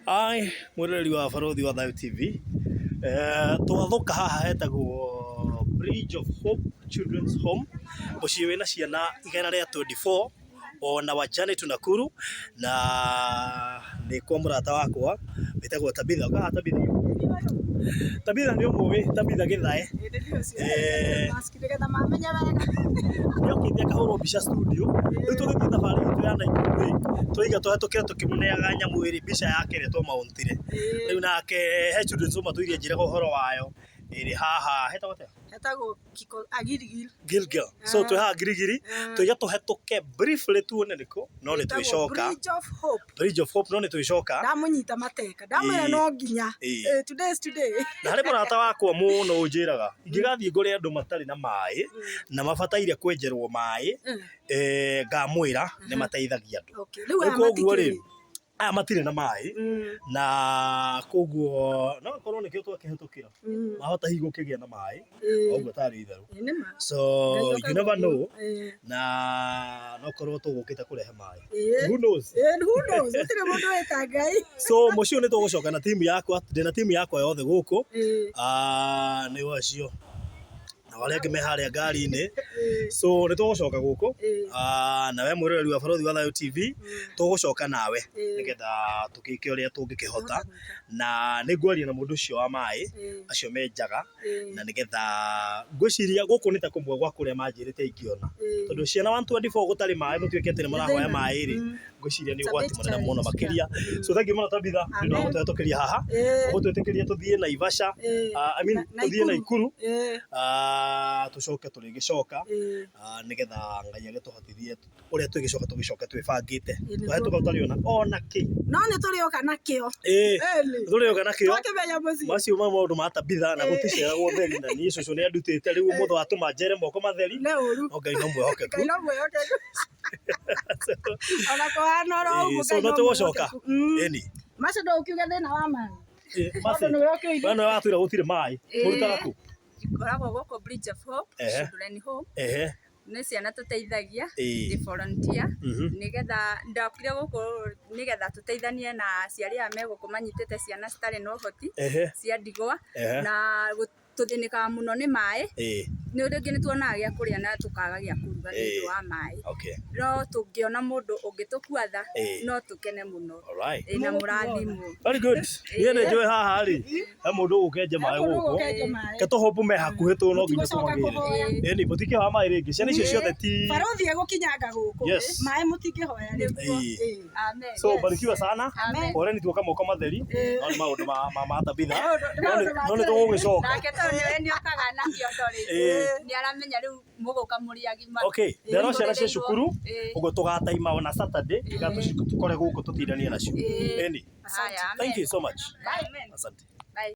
Hi, mwĩroreri wa Barũthi wa Thayu TV. Twathũka haha hetagwo Bridge of Hope Children's Home, mũciĩ wĩna ciana 124 on our journey to Nakuru, na nĩ kwa mũrata wakwa wĩtagwo Tabitha. Ũka haha Tabitha. Tabitha nĩ ũmũĩ, Tabitha Gĩthae. Nĩokĩte akahũrwo mbica studio, rĩu tũgĩthiĩ thabarĩ itũ ya Naikuru rĩ, twaiga tũhetũkĩre tũkĩmũneaga nyamũ ĩrĩ mbica yake ĩrĩa twamaũntire. Rĩu nake he children's home atũire anjĩraga ũhoro wayo, ĩrĩ haha, hetagwo atĩa? Hetagwo Kiko, ah, Gilgil. Gilgil. So twĩ haha Girigiri, twaiga tũhetũke briefly tuone nĩkũ, no nĩ Ĩtagwo twĩcoka. Bridge of Hope. Bridge of Hope, no nĩ twĩcoka. Ndamũnyita mateka. Ndamwĩra Ĩĩ. no nginya. Ĩĩ. Eh, today is today. Na harĩ mũrata wakwa mũno ũnjĩraga, ingĩgathiĩ ngore andũ matarĩ na maĩ, na mabataire kwenjerwo maĩ, eh, ngamwĩra nĩ mateithagia andũ. Okay. Rĩu aya Rĩu koguo rĩ, matikĩũĩ. aya matirĩ na maĩ, na koguo no akorwo nĩkĩo twakĩhetũkĩra. Mahota hihi gũkĩgĩa na maĩ, ũguo tarĩ itherũ. Ĩĩ, nĩ ma. So Ngai you okaga never ũguo. know, Ĩĩ. na no korwo tũgũkĩte kũrehe maĩ. Ĩĩ. Who knows? Ĩĩ, who knows? Gũtirĩ mũndũ wĩta Ngai. So mũciĩ ũyũ nĩ tũgũcoka na timu yakwa, ndĩna timu yakwa yothe gũkũ. Ĩĩ. Ah, nĩ acio na arĩa angĩ me harĩa ngari-inĩ. So nĩ tũgũcoka gũkũ. Ĩĩ. Ah, na we mwĩroreri wa Barũthi wa Thayũ TV, tũgũcoka nawe Ĩĩ. nĩgetha tũgĩke ũrĩa tũngĩkĩhota. Na nĩ ngwaria na mũndũ ũcio wa maĩ, Ĩĩ. acio menjaga, Ĩĩ. na nĩgetha ngwĩciria gũkũ nĩ ta kũmwe gwa kũrĩa manjĩrĩte ingĩona. Ĩĩ. Tondũ ciana 124 gũtarĩ maĩ mũtuĩke atĩ nĩ mũrahoya maĩ rĩ, ngwĩciria nĩ It's a ũgwati bit mũnene mũno challenge, makĩria. So thank you mũno Tabitha nĩ ũndũ wa Amen. gũtũhetũkĩria haha, Ĩĩ. gũtwĩtĩkĩria tũthiĩ Naivasha, Ĩĩ. ah, I mean Na- tũthiĩ Naikuru, Ĩĩ. ah, tũcoke tũrĩgĩcoka, Ĩĩ. ah, nĩgetha Ngai agĩtũhotithie ũrĩa twĩgĩcoka tũgĩcoke twĩbangĩte. Ĩĩ, nĩguo. Tũhetũka ũtarĩ ona ona kĩ. No nĩ tũrĩoka na kĩo. Ĩĩ. Ĩni. Tũrĩoka na kĩo. Twakĩmenya mũciĩ. Macio ma maũndũ ma Tabitha na gũticeragwo theri na niĩ cũcũ nĩ andutĩte rĩu ũmũthĩ watũma njere moko matheri. Nĩ ũru. No Ngai no mwĩhokeku. Ngai no mwĩhokeku. Ona kũhana oro Ĩĩ, ũguo so Ngai no no tũgũcoka. mwĩhokeku. Mm. Ĩni. Macio ndũkiuge thĩna wa maĩ. Ĩĩ, Mercy, Tondũ nĩwe ũkĩoigire. we nĩwe watwĩra gũtirĩ maĩ. Ĩĩ. Mũrutaga kũ? Ngoragwo gũkũ Bridge of Hope, Ehe. Children Home. Ehe. Nĩ ciana tũteithagia, Ĩĩ. ndĩ volunteer, nĩgetha ndokire gũkũ nĩgetha tũteithanie na aciari aya me gũkũ manyitĩte ciana citarĩ na ũhoti, Ehe. cia ndigwa, Ehe. na tũthĩnĩkaga mũno nĩ maĩ, Ĩĩ. nĩ rĩngĩ nĩ tuonaga gĩa kũrĩa na tũkaga gĩa kũruga nĩ ũndũ Ĩĩ. wa maĩ. Okay. No tũngĩona mũndũ ũngĩtũkua tha, Ĩĩ. no tũkene mũno. Alright. Ĩĩ na mũrathimwo. Very good. Niĩ nĩ njũĩ haha rĩ, he mũndũ ũgũkenja maĩ He mũndũ gũkũ. ũgũkenja maĩ. Ke tũhopu me hakuhĩ tũ no nginya Mũtigũcoka tũmagĩre. kũhoya. Ĩni, mũtikĩhoya maĩ rĩngĩ. Ciana icio ciothe ti Barũthi egũkinyanga gũkũ. Yes. Maĩ mũtingĩhoya rĩngĩ. Ĩĩ. Ĩĩ. Amen. So barikiwa sana. Amen. Poleni tuoka moko matheri. No nĩ maũndũ ma ma ma Tabitha. Maũndũ- No nĩ maũndũ ma no nĩ tũgũgĩcoka. Nake tondũ nĩwe nĩokaga na kĩondo rĩ, Ĩĩ. nĩaramenya rĩu mũgũka mũrĩ agima. Okay, ndero ciana cia cukuru Ĩĩ. ũguo tũgataima ona Saturday nĩgetha tũkore gũkũ tũtindanie nacio. Ĩĩ. Ĩni. Haya, amen. Thank you so much. Amen. Asante.